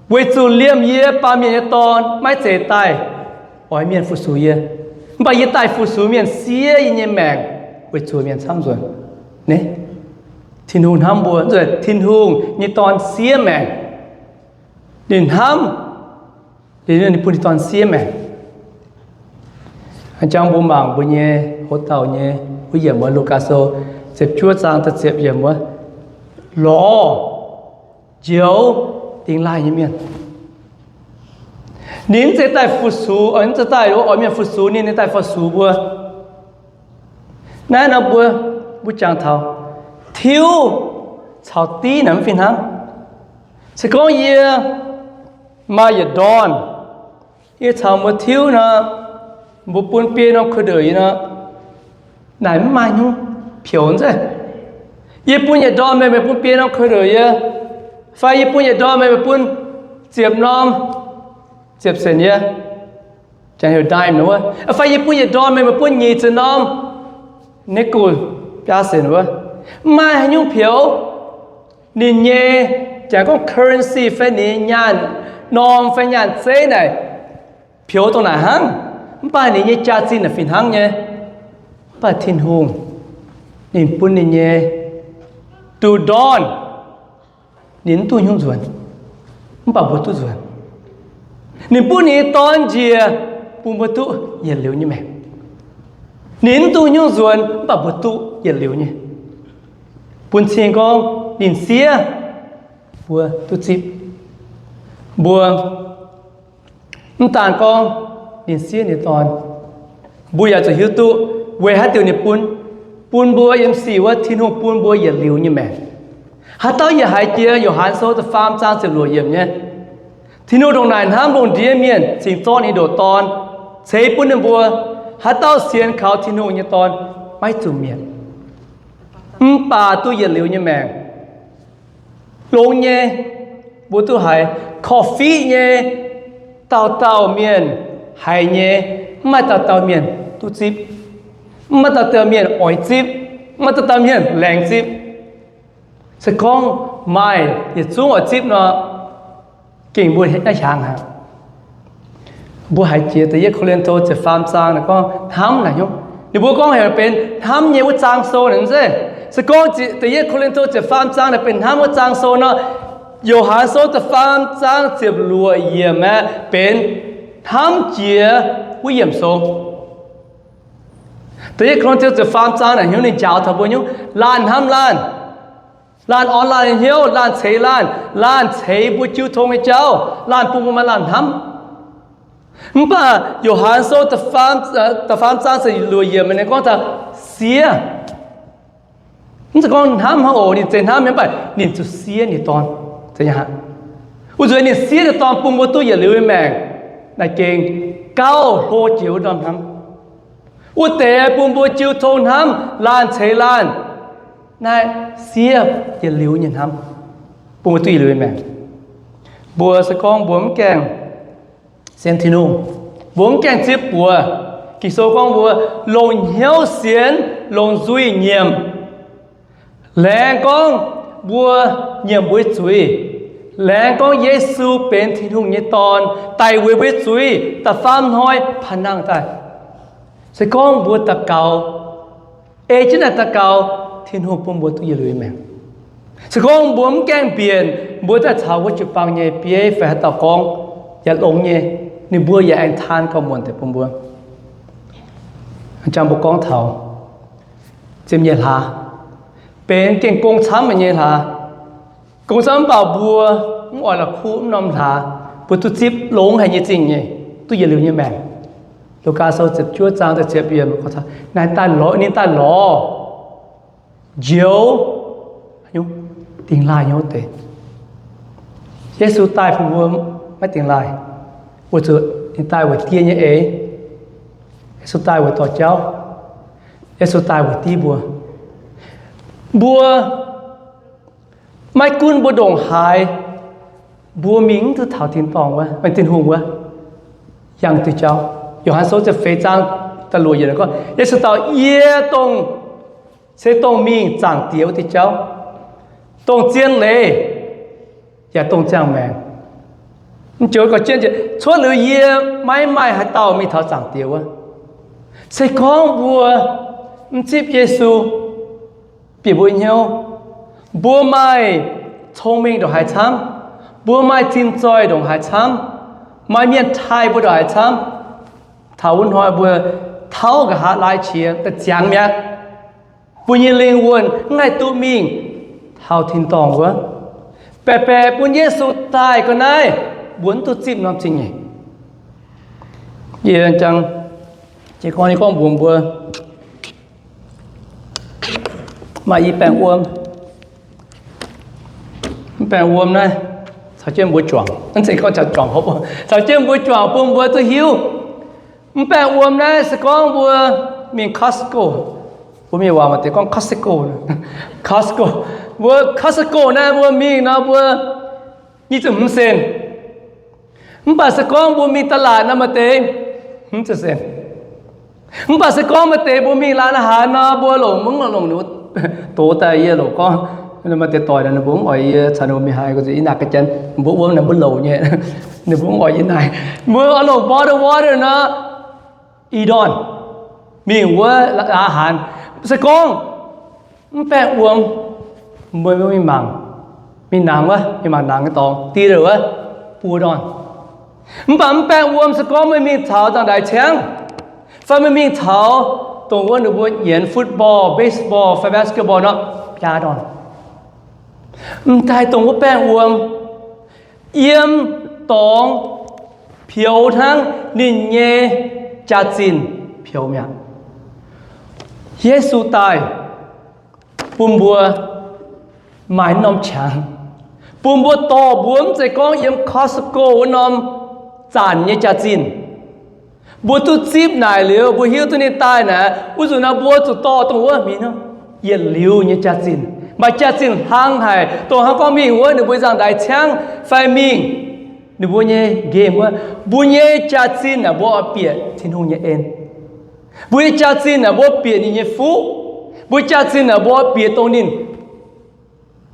Weic zuqc liemh yie, Baamh Mienh nyei Dorn, maiv zeiz daaih oix mienh fu-sux yie, mv baac yie daaih fu-sux mienh, siev yie nyei maengc weic zuqc mienh camv nzuonx. Naaiv, Tin-Hungh hnamv mbuo, Tin-Hungh nyei Dorn siev maengc. Ninh hnamv, ninh bun ninh Dorn siev maengc. Jangx mbuo mangc mbuo nyei hoc dauh nyei wuov yiemc wuov, Lugaa Sou ziepc juov zaang da'ziepc yiemc wuov, lorz, njoux, dingx laaih nyei mienh. Ninh mv zeiz daaih fu-sux, mv zeiz daaih oix mienh fu-sux ninh, ninh daaih fu-sux mbuo. Naaiv nor mbuo, mbuo jangx taux tiuv caux div naaic mv fih hnangv. Se gorngv yie maaih yietc ndorn, yie caux mbuo tiuv nor, mbuo bun biei norm kuv ndeic yie nor, naaic mv maaih hnyouv peux nzengc. Yie bun yietc ndorn meih, meih bun biei norm kuv ndeic yie, fai yie bun yietc ndorn meih, meih bun ziepc norm, ziepc senc yie, jangx heuc dime wuov, fai yie bun yietc ndorn meih, meih bun nyic ziepc norm, nickel, biaa senc wuov, mv maaih haaix nyungc peux. Ninh nyei, jangx gorngv currency fai ninh nyei nyaanh norm fai nyaanh zeiv naaic, peux dongh naaic hnangv, mv baac ninh nyei jaax-zinh naaic fih hnangv nyei. Mv baac Tin-Hungh, ninh bun ninh nyei nduqc ndorn, ninh mv duqv haaix nyungc nzuonx, mv baac mbuo duqv nzuonx. Ninh bun ninh nyei Dorn njiec, bun mbuo duqv yietc liuz nyei maengc. Ninh mv duqv haaix nyungc nzuonx, mv baac mbuo duqv yietc liuz nyei. Bun cing gorngv ninh siev, mbuo duqv zipv. Mbuo mv daan gorngv ninh siev ninh Dorn, mbuo yaac zuqc hiuv duqv weic haaix diuc ninh bun, bun mbuo yiem sic wuov, Tin-Hungh bun mbuo yietc liuz nyei maengc. Haaix dauh yaac haiz jiex Yo^han Sou da'faam zaang ziepc luoqc yiemc nyei, Tin-Hungh ndongc naaic hnamv lungh ndiev mienh cingx zorqv ninh ndoqc Dorn ceix bun ninh mbuo. Haaix dauh sienx kaux Tin-Hungh nyei Dorn maiv zuqc mietc, mv baac duqv yietc liuz nyei maengc. Longx nyei, mbuo duqv haiz, korv-fiqv nyei, dauh dauh mienh haiz nyei, mv maaih dauh dauh mienh duqv zipv, mv maaih dauh dauh mienh oix zipv, mv maaih dauh dauh mienh laengz zipv. Se gorngv maaih yietc zungv oix zipv nor, gengh mbuo naaiv hiaangx haic. Mbuo haiz jiex da'yietv Ko^lin^to ziepc faam zaang naaic gorngv hnamv naaic hnyouv. Ninh mbuo gorngv heuc benx hnamv nyei wuov zaang sou naaic zeiz. Se gorngv da'yietv Ko^lin^to ziepc faam zaang naaic benx hnamv wuov zaang sou nor, Yo^han Sou da'faam zaang ziepc luoqc yiemc aeqv, benx hnamv jiex wuov yiemc sou. Da'yietv Ko^lin^to ziepc faam zaang naaic hnyouv ninh njaaux taux mbuo hnyouv, laanh hnamv laanh, laanh orn laanh nyei hnyouv, laanh ceix laanh, laanh ceix mbuo jiu tong nyei jauv, laanh bun mbuo maaih laanh hnamv. Mv baac Yo^han Sou da'faam zaang ziepc luoqc yiemc ninh gorngv taux siev. Mv zeiz gorngv hnamv hnangv oc, ninh zeiz hnamv nyei, mv baac ninh zuqc siev ninh dorn. Wuov nzunc ninh siev ninh dorn bun mbuo duqv yietc liuz nyei maengc. Naaiv gengh gauh hlo jiex wuov norm hnamv. Wuov deix bun mbuo jiu tong hnamv, laanh ceix laanh. Naaiv siev yietc liuz nyei hnamv, bun mbuo duqv yietc liuz nyei maengc. Mbuo se gorngv mbuo mv gaengh sienx Tin-Hungh, mbuo mv gaengh zipv buoz. Ging-Sou gorngv mbuo longc hnyouv sienx, longc nzuih nyiemc. Laengz gorngv mbuo nyiemc mbuo nyei zuiz. Laengz gorngv Yesu benx Tin-Hungh nyei Dorn, daic weic mbuo nyei zuiz, da'faam hnoi panh nangh daaih. Se gorngv mbuo daux gaux, ei jienv naaic daux gaux, Tin-Hungh bun mbuo duqv yietc liuz nyei maengc. Se gorngv mbuo mv gaengh mbienc, mbuo daaih caux wuov jiu-baang nyei bieiv fai haaix dauh gorngv, yaac longx nyei, ninh mbuo yaac aengx taan gauh muonc deix bun mbuo. Jangx mbuo gorngv taux ziepc nyeic hlaax, benx gengh gong camv nyei hlaax. Gong camv mv baac mbuo mv oix la'kuqv mv norm hlaax, mbuo duqv zipv longx haic nyei zingh nyei, duqv yietc liuz nyei maengc. Lugaa Sou ziepc juov zaang da'ziepc yiemc, naaiv daaih lorz, ninh daaih lorz njoux dingx laaih nyei wuov deix. Yesu daaih bun mbuo maiv dingx laaih, weic zuqc ninh daaih weic die nyei eix. Yesu daaih weic dorh jauv. Yesu daaih weic div mbuo. Mbuo maiv gunv mbuo ndongc haaix, mbuo mingh mv duqv taux tin-dorngh wuov, Tin-Hungh wuov, yangh diuh jauv. Yo^han Sou ziepc feix zaang da'luoqc yiemc gorngv, Yesu dau, yie dongh, se dongh mingh Zaangc Diex wuov diuh jauv, dongh zien leiz yaac dongh ziangh maengc. Joux gauh jienv, cuotv liuz yie maiv maaih haaix dauh mingh taux Zaangc Diex wuov. Se gorngv mbuo mv zipv Yesu bieqc mbuo hnyouv, mbuo maaih cong-mengh ndongc haaix camv, mbuo maaih zinh zoih ndongc haaix camv, maaih mienh taaih mbuo ndongc haaix camv, taux wuov hnoi mbuo tauv nqa'haav laai qiex daaih ziangx mi'aqv. Mbuo nyei lingh wuonh mv haih duqv mingh taux tin-dorngh wuov. Baeqc baeqc bun Yesu daaih ga'naaiv, mbuo mv duqv zipv norm zingh nyeic. Yie jang, yie gorngv, yie gorngv mbuox mbuo, maaih i baengh wuom. Mv baengh wuom naaiv caux jienv mbuo juangc, mv zeiz gorngv caux juangc hopv, caux jienv mbuo juangc bun mbuo duqv hiuv. Mv baengh wuom naaiv se gorngv mbuo mingh Costco, mbuo mienh waac maaih deix gorngv Costco, Costco, mbuo Costco naaiv mbuo mingh nor mbuo nyic ziepc hmz cent. Mv baac se gorngv mbuo mingh ตลาด nor maaih deix hmz ziepc cent. Mv baac se gorngv maaih deix mbuo mingh ร้านอาหาร nor mbuo longc mv longc ninh mbuo dox daaih, yie longc gorngv maaih deix doic ninh mbuo mv oix yie caux ninh mbuo mingh haaix, i naaic ga'janx mbuo wuom naaic mbuo louc nyei, ninh mbuo mv oix yie naaic. Mbuo oix longc bottled water nor, i ndorn mingh wuov ร้านอาหาร. Se gorngv mv baengh wuom, mbuo mingh mangc, mingh nangx wuov, mingh mangc nangx nyei dorngx, theater wuov, buo ndorn. Mv baac mv baengh wuom se gorngv meih mingh taux zaangc ndaix ciangv, fai meih mingh taux dongh wuov ninh mbuo nyienz football, baseball fai basketball nor, biaa ndorn. M'daaih dongh wuov baengh wuom, yiem dorngx peux hnangv, ninh nyei jaax-zinh peux mi'aqv. Yesu daaih bun mbuo maaih norm qangx, bun mbuo dorh mbuo mv zeiz gorngv yiem Costco wuov norm zanc nyei jaax-zinh. Mbuo duqv zipv naaic liuz, mbuo hiuv duqv ninh daaih naaic, wuov nzunc naaiv mbuo zuqc dorh dongh wuov mingh nor, yietc liuz nyei jaax-zinh. Maaih jaax-zinh hlang haic, dongh hnangv gorngv mingh wuov ninh mbuo zaangc ndaix ciangv fai mingh ninh mbuo nyei game wuov, mbuo nyei jaax-zinh naaic mbuo oix bieqc Tin-Hungh nyei en. Mbuo nyei jaax-zinh naaic mbuo bieqc ninh nyei fuqv. Mbuo jaax-zinh naaic mbuo bieqc dongh ninh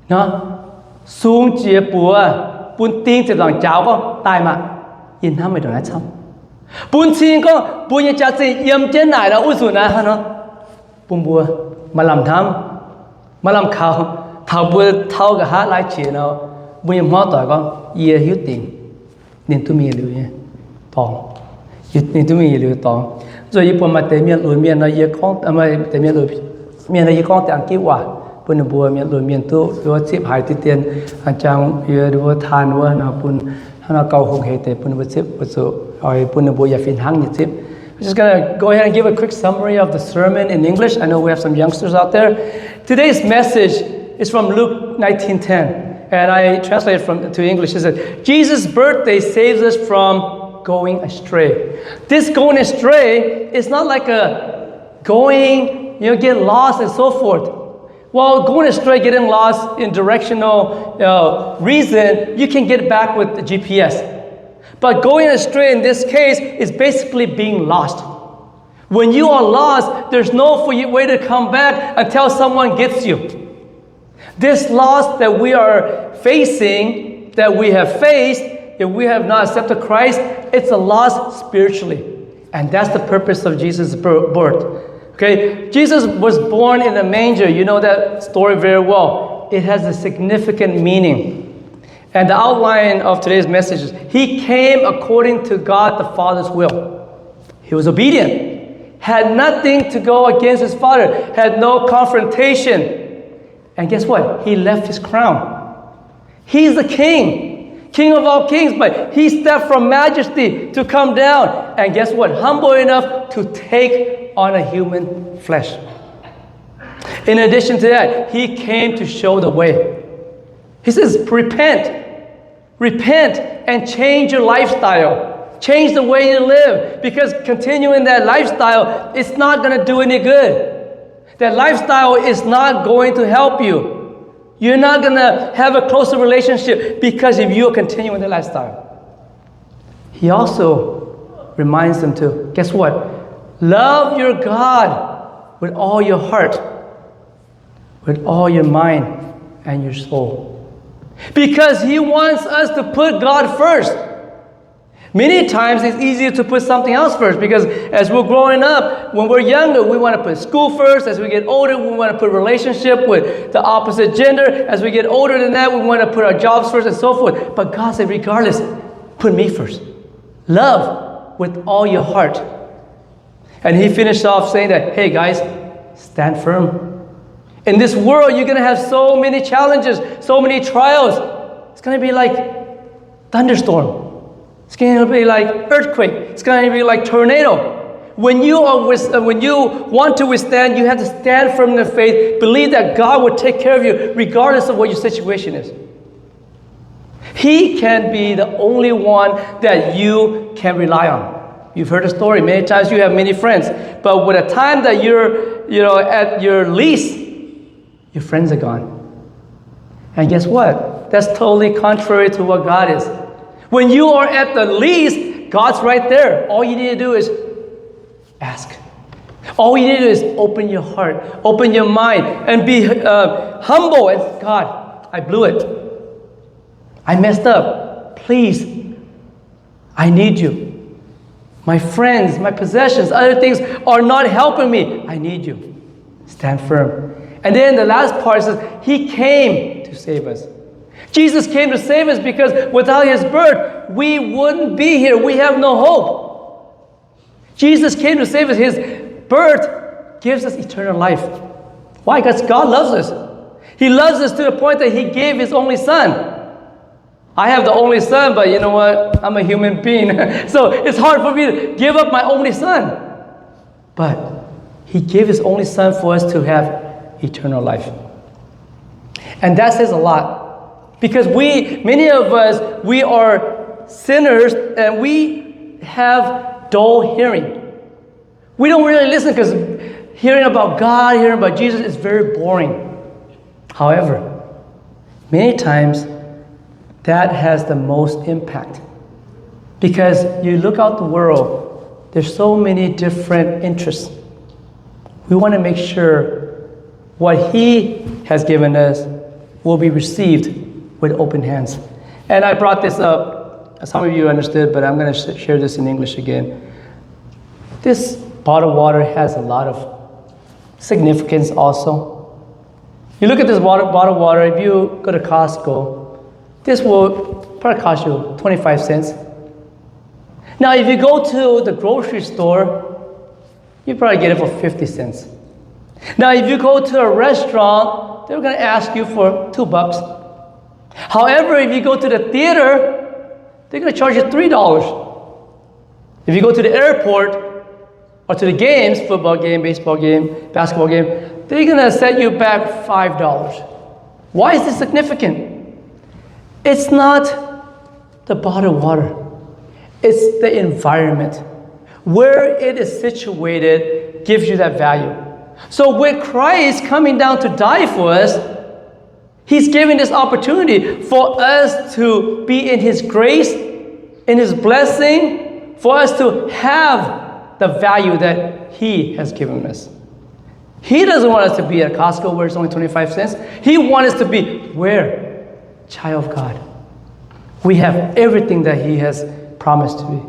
nor, sung jiex buoz, bun ding ziepc nzaangc jaaux gorngv, daaih maah, yie hnamv meih ndongc naaiv camv. Bun cing gorngv mbuo nyei jaax-zinh yiem jienv naaic nor, wuov nzunc naaiv hnangv nor, bun mbuo maaih lamh hnamv, maaih lamh kaux. Taux mbuo tauv nqa'haav laai qiex nor, mbuo nyei hmuangv doic gorngv, yie hiuv dingc ninh duqv mingh liuz nyei dorngx. Ninh duqv mingh liuz dorngx. Nzunc yie buatc maaih deix mienh lunx mienh nor, yie gorngv, maaih deix mienh lunx mienh nor, yie gorngv deix an giv waac bun ninh mbuo mienh lunx mienh duqv zipv haiz diqv dien, jang yie ninh mbuo taan wuov nor bun hnangv nor gauh hungh hec deix bun ninh mbuo zipv, bun zuqc oix bun ninh mbuo yaac fih hnangv nyei zipv. I'm just gonna go ahead and give a quick summary of the sermon in English. I know we have some youngsters out there. Today's message is from Luke nineteen ten, and I translate it from, to English. It says, Jesus' birthday saves us from going astray. This going astray is not like a going, you know, get lost and so forth. While going astray, getting lost in directional, uh, reason, you can get back with the G P S. But going astray in this case is basically being lost. When you are lost, there's no for you, way to come back until someone gets you. This loss that we are facing, that we have faced, if we have not accepted Christ, it's a loss spiritually. And that's the purpose of Jesus' bir-, birth. Okay? Jesus was born in a manger. You know that story very well. It has a significant meaning. And the outline of today's message is, he came according to God the Father's will. He was obedient, had nothing to go against his Father, had no confrontation. And guess what? He left his crown. He's the king, king of all kings, but he stepped from majesty to come down. And guess what? Humble enough to take on a human flesh. In addition to that, he came to show the way. He says, repent. Repent and change your lifestyle. Change the way you live, because continuing that lifestyle is not gonna do any good. That lifestyle is not going to help you. You're not gonna have a closer relationship because if you are continuing the lifestyle. He also reminds them to, guess what? Love your God with all your heart, with all your mind and your soul. Because he wants us to put God first. Many times it's easier to put something else first because as we're growing up, when we're younger, we want to put school first. As we get older, we want to put relationship with the opposite gender. As we get older than that, we want to put our jobs first and so forth. But God said, regardless, put me first. Love with all your heart. And he finished off saying that, hey guys, stand firm. In this world, you're going to have so many challenges, so many trials. It's going to be like thunderstorm. It's going to be like earthquake. It's going to be like tornado. When you are with, uh, when you want to withstand, you have to stand firm in the faith. Believe that God will take care of you regardless of what your situation is. He can be the only one that you can rely on. You've heard the story many times. You have many friends, but with a time that you're, you know, at your least, your friends are gone. And guess what? That's totally contrary to what God is. When you are at the least, God's right there. All you need to do is ask. All you need to do is open your heart, open your mind, and be uh, humble. And God, I blew it. I messed up. Please, I need you. My friends, my possessions, other things are not helping me. I need you. Stand firm. And then the last part says, he came to save us. Jesus came to save us because without his birth, we wouldn't be here. We have no hope. Jesus came to save us. His birth gives us eternal life. Why? Because God loves us. He loves us to the point that he gave his only son. I have the only son, but you know what? I'm a human being. So it's hard for me to give up my only son. But he gave his only son for us to have eternal life. And that says a lot. Because we, many of us, we are sinners and we have dull hearing. We don't really listen because hearing about God, hearing about Jesus is very boring. However, many times that has the most impact because you look out the world, there's so many different interests. We want to make sure what he has given us will be received with open hands. And I brought this up. Some of you understood, but I'm going to share this in English again. This bottled water has a lot of significance also. You look at this water, bottled water, if you go to Costco, this will probably cost you twenty-five cents. Now, if you go to the grocery store, you probably get it for fifty cents. Now, if you go to a restaurant, they're going to ask you for two bucks. However, if you go to the theater, they're going to charge you three dollars. If you go to the airport or to the games, football game, baseball game, basketball game, they're going to set you back five dollars. Why is this significant? It's not the bottled water. It's the environment. Where it is situated gives you that value. So with Christ coming down to die for us, he's giving this opportunity for us to be in his grace, in his blessing, for us to have the value that he has given us. He doesn't want us to be at Costco where it's only twenty-five cents. He wants us to be where? Child of God. We have everything that he has promised to be.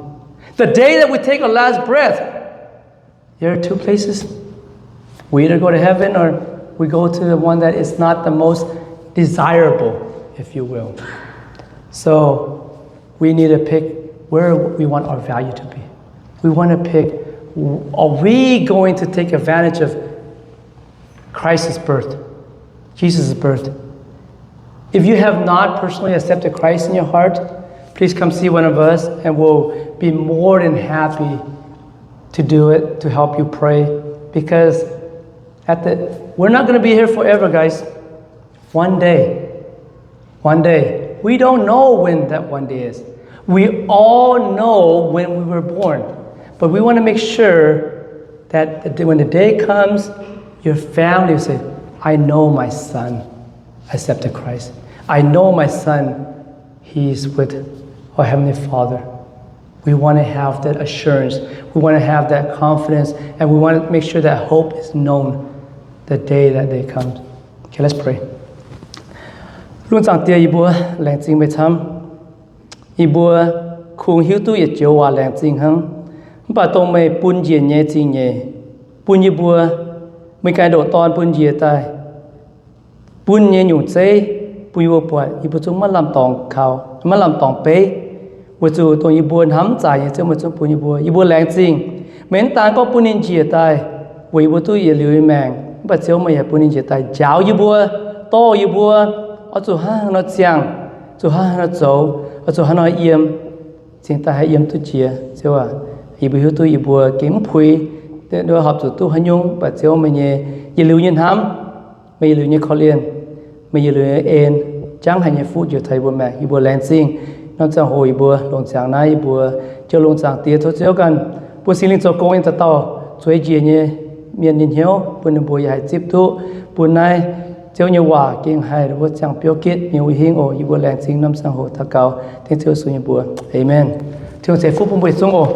The day that we take our last breath, there are two places. We either go to heaven or we go to the one that is not the most desirable, if you will. So we need to pick where we want our value to be. We want to pick, are we going to take advantage of Christ's birth, Jesus' birth? If you have not personally accepted Christ in your heart, please come see one of us and we'll be more than happy to do it, to help you pray. Because at the, we're not going to be here forever, guys. One day, one day, we don't know when that one day is. We all know when we were born, but we want to make sure that the day, when the day comes, your family will say, I know my son accepted Christ. I know my son, he's with our Heavenly Father. We want to have that assurance. We want to have that confidence, and we want to make sure that hope is known the day that day comes. Okay, let's pray. Lungh zaangc Diex, yie mbuo laengz zingh meih camv. Yie mbuo kungx hiuv duqv yietc joux waac laengz zingh hnangv. Mv baac dongh meih bun njiec nyei zingh nyeic bun yie mbuo, meih ganh ndoqc Dorn bun njiec daaih, bun nyei nyungc zeiv bun yie mbuo buatc, yie mbuo zungv maiv lamh dorngx kaux, maiv lamh dorngx beiv, weic zuqc dongh yie mbuo hnamv zaaic nyei Ziouv meih zungv bun yie mbuo. Yie mbuo laengz zingh meih mv daan gorngv bun ninh njiec daaih weic yie mbuo duqv yietc liuz nyei maengc, mv baac Ziouv meih yaac bun ninh njiec daaih njaaux yie mbuo, dorh yie mbuo, oix zuqc hnangv haaix nor ziangh, zuqc hnangv haaix nor zoux, oix zuqc hnangv haaix nor yiem. Cingx daaih haih yiem duqv jiex, Ziouv aac. Yie mbuo hiuv duqv yie mbuo gengh mv puix, horpc zuqc duqv haaix nyungc, mv baac Ziouv meih nyei yietc liuz nyei hnamv, meih yietc liuz nyei korv-lienh, meih yietc liuz nyei en, jangv haic nyei fuqv njoux taux yie mbuo maengc. Yie mbuo laengz zingh norm ziangh hoc yie mbuo longc ziangx naaiv yie mbuo Ziouv, longc ziangx Diex, tov Ziouv ganh bun Singx Lingh zoux gong nyei dauh dauh zueiz njiec nyei mienh nyei hnyouv, bun ninh mbuo yaac haih zipv duqv, bun naaiv Ziouv nyei waac gengh haih wuov ziangh biouv gitv nyei wuov hingv oc. Yie mbuo laengz zingh norm ziangh hoc daux gaux dengv Ziouv Yesu nyei mbuox. Aamen. Tin-Hungh ceix fuqv bun mbuo yietc zungv oc.